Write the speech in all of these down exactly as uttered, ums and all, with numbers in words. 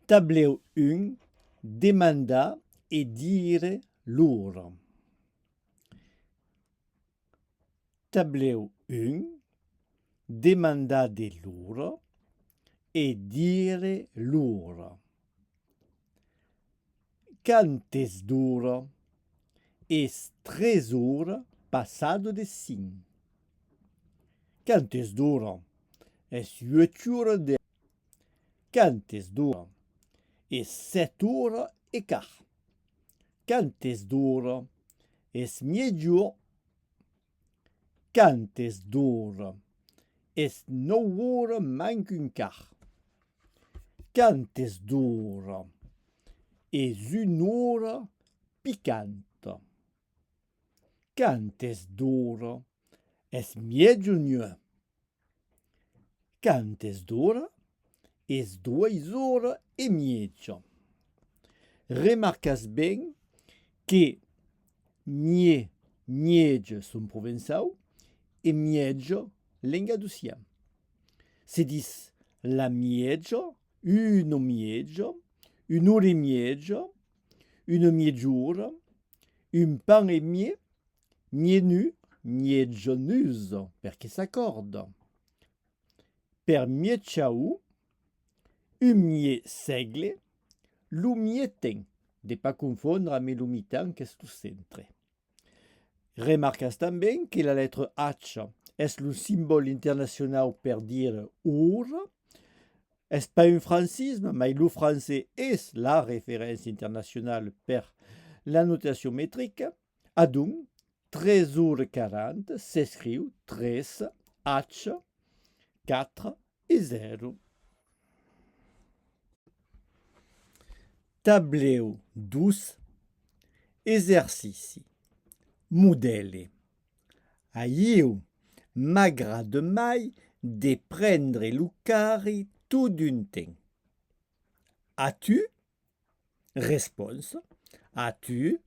Tablèu un, demandar e dire l'ora. Tablèu un, demandar de l'ora e dire l'ora. Quant es d'ora? Es tres oras passadas de cinc. Quant es d'ora? Es uèch oras de Quant es d'ora? Es sèt oras e quart. Quant es d'ora? Es miègjorn. Quant es d'ora? Es nòu oras manca un quart. Quant es d'ora? Es una ora picanta. Quant es d'ora? Es mièjanuèch. Quant es d'ora? Es doas oras e mièja. Remarcatz ben que mièg, mièja son provençau e mièja lengadocian. Se ditz la mièja, una mièja, una ora e mièja, una miègjora, un pan e mièg, mièg nu, mièjanusa, perque s'acòrda. Per mièg chaud, un mièg sègle, lo mièg temps, de pas confondre amb lo mitan qu'es lo centre. Remarcatz tanben que la letra H es lo simbòl internacionau per dire ora. Es pas un francisme, mai lo francés es la referéncia internacionala per la notacion metrica. Adonc, tres oras quaranta s'escriu tres H quatre e zèro. Tablèu dos, exercici. Modèle. A ieu m'agrada mai de prendre lo carri tot d'un temps. A tu? Responsa. A tu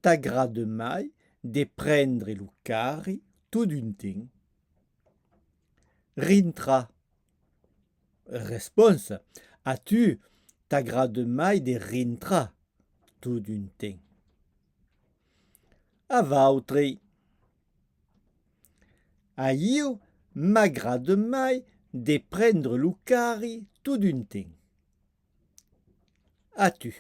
t'agrada mai de prendre lo carri tot d'un temps? Rintrar. Responsa. A tu t'agrada mai de rintrar tot d'un temps? A vautrei. A ieu m'agrada mai de prendre lo carri tot d'un temps. A tu.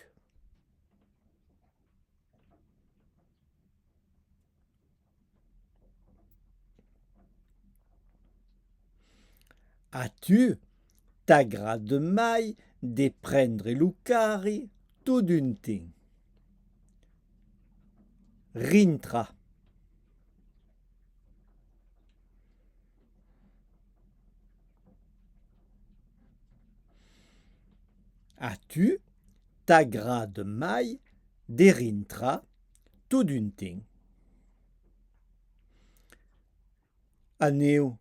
A tu t'agrada mai de prendre lo carri tot d'un temps. Rintrar. A tu t'agrada mai de rintrar tot d'un temps. A neu.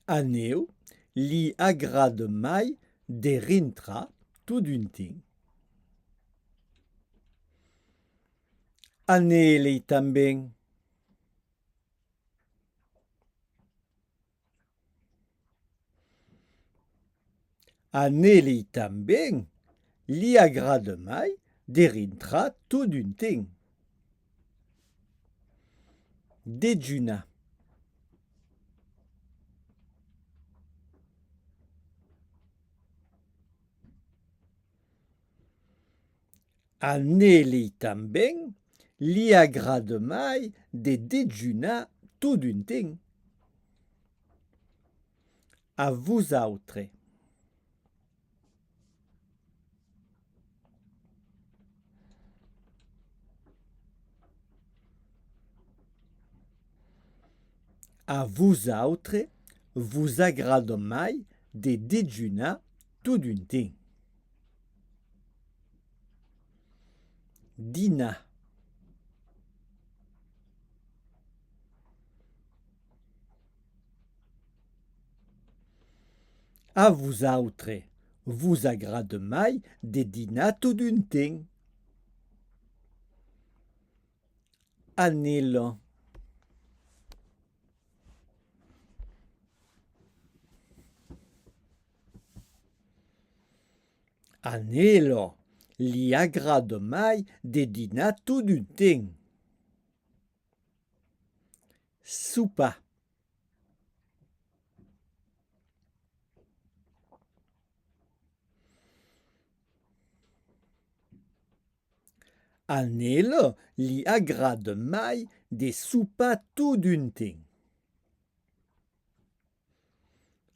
A neu li agrada mai de rintrar tot d'un temps. A neu li tanben. A neu li tanben li agrada mai de rintrar tot d'un temps. Dejunar. A neu li tanben li agrada mai de dejunar tot d'un temps. A vosautres. A vosautres vos agrada mai de dejunar tot d'un temps. Dinar. A vosautres vos agrada mai de dinar tot d'un temps. Anèla. An ela li agrada mai de dinar tot d'un temps. Sopar. An ela li agrada mai de sopar tot d'un temps.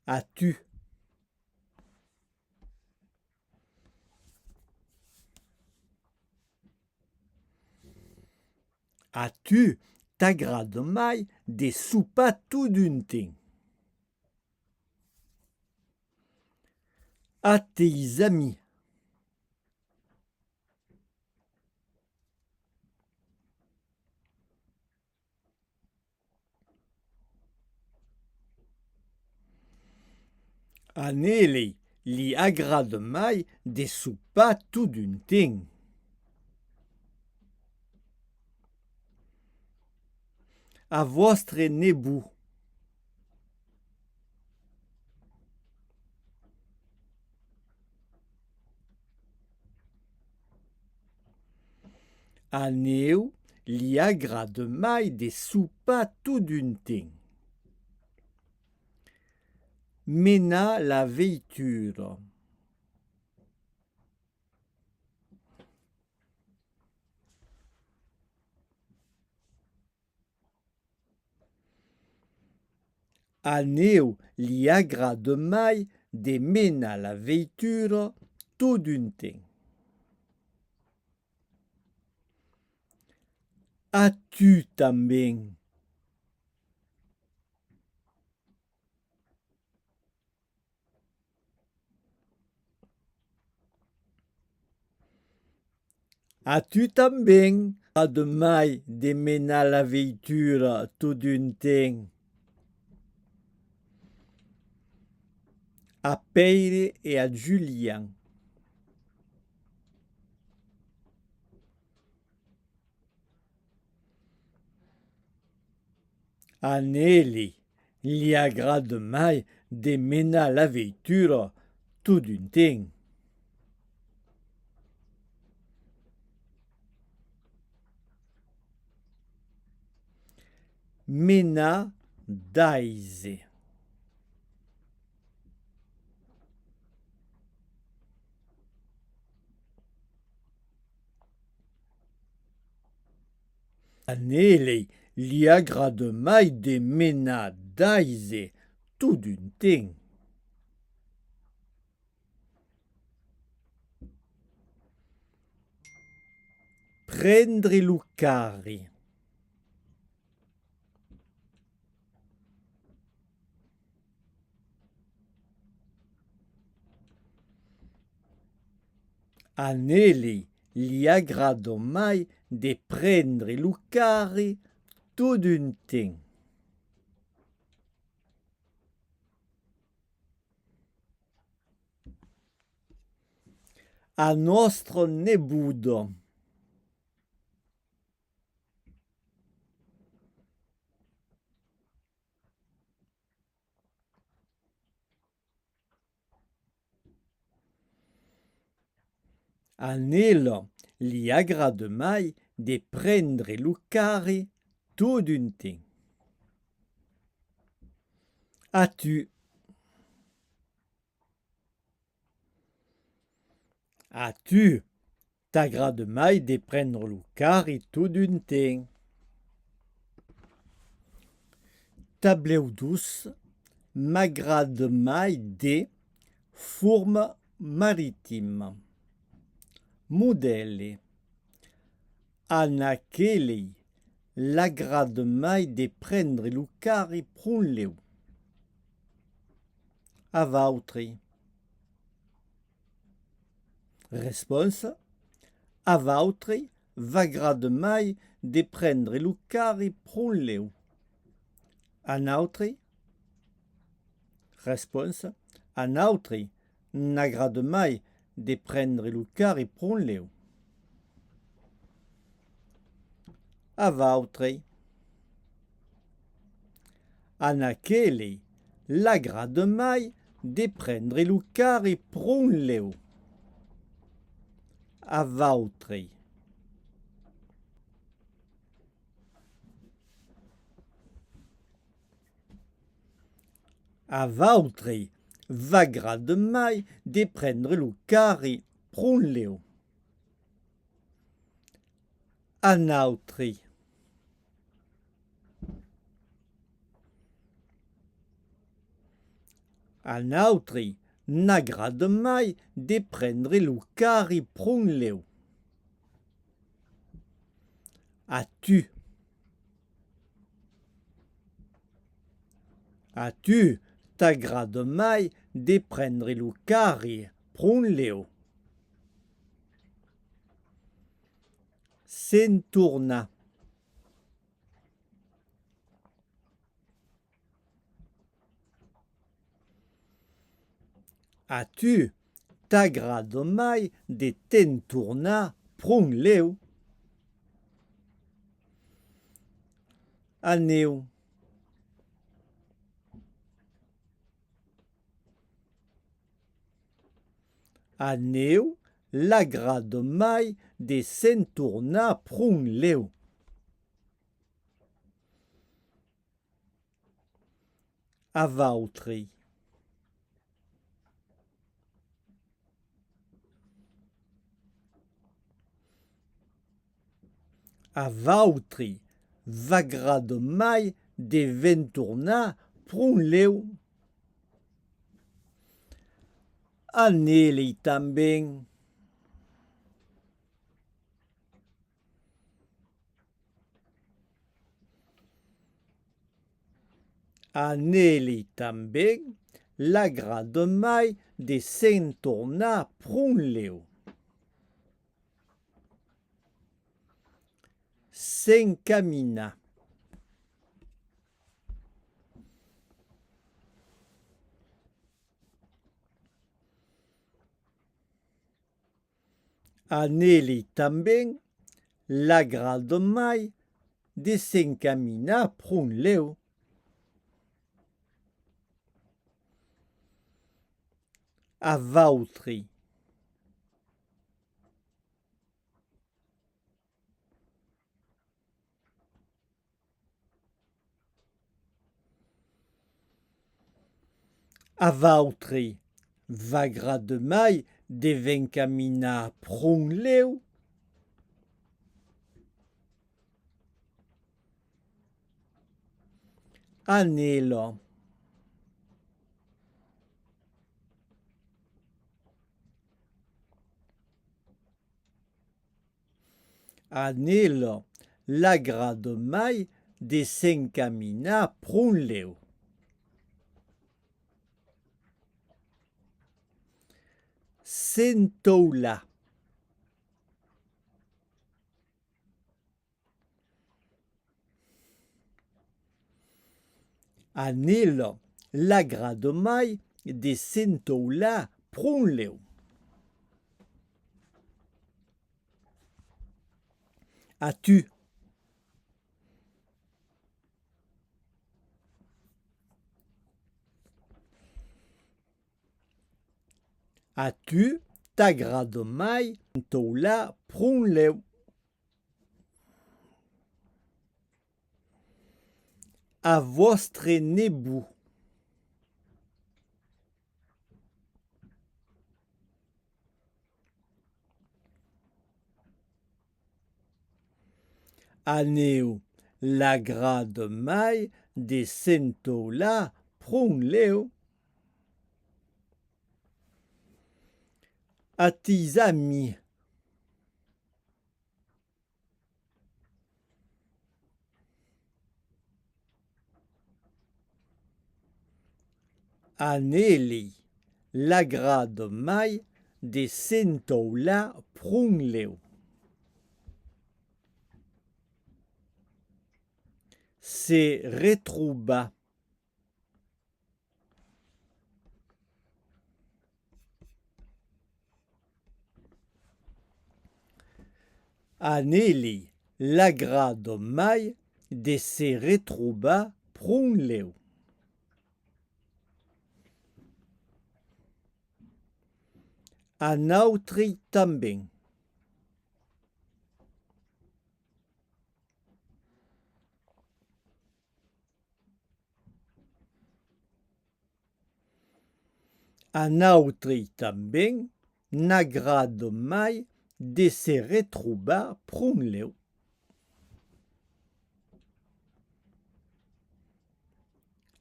A tu. A tu t'agrada mai de sopar tot d'un temps. A teis amis. An elei li agrada mai de sopar tot d'un temps. A vòstre nebot. An eu li agrada mai de sopar tot d'un temps. Menar la veitura. An eu li agrada mai de menar la veitura tot d'un temps. A tu tanben. A tu tanben, a de mai de menar la veitura tot d'un temps. A Pèire e a Julian. An elei li agrada mai de menar la veitura tot d'un temps. Menar d'aise. An elei li agrada mai de menar d'aise tot d'un temps. Prendre lo carri. An elei li agrada mai de prendre lo carri tot d'un temps. A nòstra neboda. An ela li agrada mai de prendre lo carri tot d'un temps. A tu. A tu, t'agrada mai de prendre lo carri tot d'un temps. Tablèu dos, m'agrada mai de forma maritima. Modèle. An aquelei l'agrada mai de prendre lo carri pron lèu. A vautrei. Responsa. A vautrei v'agrada mai de prendre lo carri pron lèu. A nautrei. Responsa. A nautrei n'agrada mai de prendre lo carri pron lèu. A vautrei. An aquelei l'agrada mai de prendre lo carri pron lèu. A vautrei. A vautrei v'agrada mai de prendre lo carri pron lèu. A nautrei. A nautrei n'agrada mai de prendre lo carri pron lèu. A tu. A tu t'agrada mai de prendre lo carri pron lèu. Se'n tornar. A tu t'agrada mai de te'n tornar pron lèu. A neu. A neu l'agrada mai de se'n tornar pron lèu. A vautrei. A vautrei v'agrada mai de ve'n tornar pron lèu. A n'elei tanben. A n'elei tanben l'agrada mai de se'n tornar pron lèu. S'encaminar. A n'elei tanben l'agrada mai de s'encaminar pron lèu. A vautrei. A vautrei v'agrada mai de ve'n caminar pron lèu? A n'ela. A n'ela l'agrada mai de s'encaminar pron lèu. S'entaular. A n'ela l'agrada mai de s'entaular pron lèu. A tu. A tu t'agrada mai entaular pron lèu. A vòstre nebot. A neu l'agrada mai de s'entaular pron lèu. A tis amis. A n'elei l'agrada mai de s'entaular pron lèu. Se retrobar. A n'elei l'agrada mai de se retrobar pron lèu. A nautrei tanben. A nautrei tanben n'agrada mai de se retrobar pron lèu.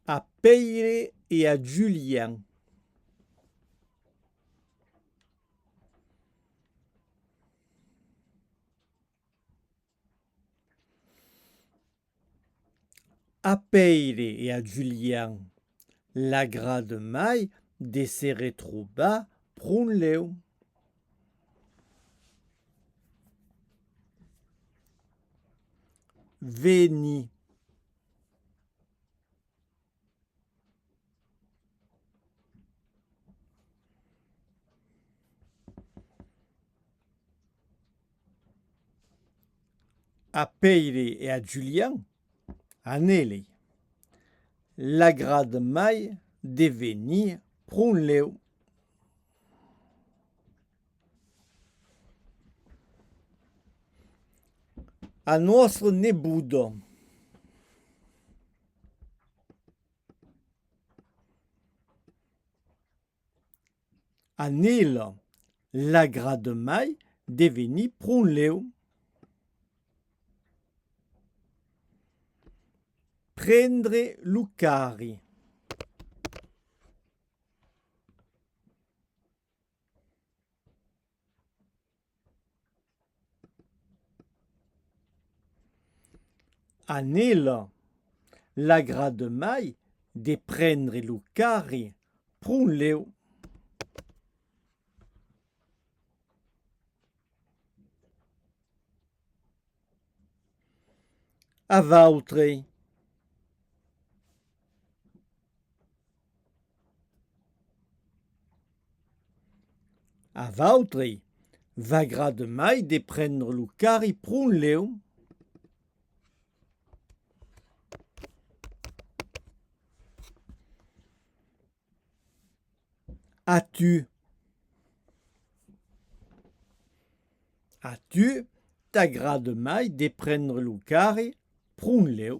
A Pèire e a Julian. A Pèire e a Julian l'agrada mai de se retrobar pron lèu. Veni. A Pèire e a Julian, a n'elei, l'agrada mai de venir pron lèu. A nòstra neboda. A n'ela l'agrada mai de venir pron lèu. Prendre lo carri. A n'ela l'agrada mai de prendre lo carri pron lèu. A vautrei. A vautrei, v'agrada mai de prendre lo carri pron lèu? A tu. A tu, t'agrada mai de prendre lo carri pron lèu?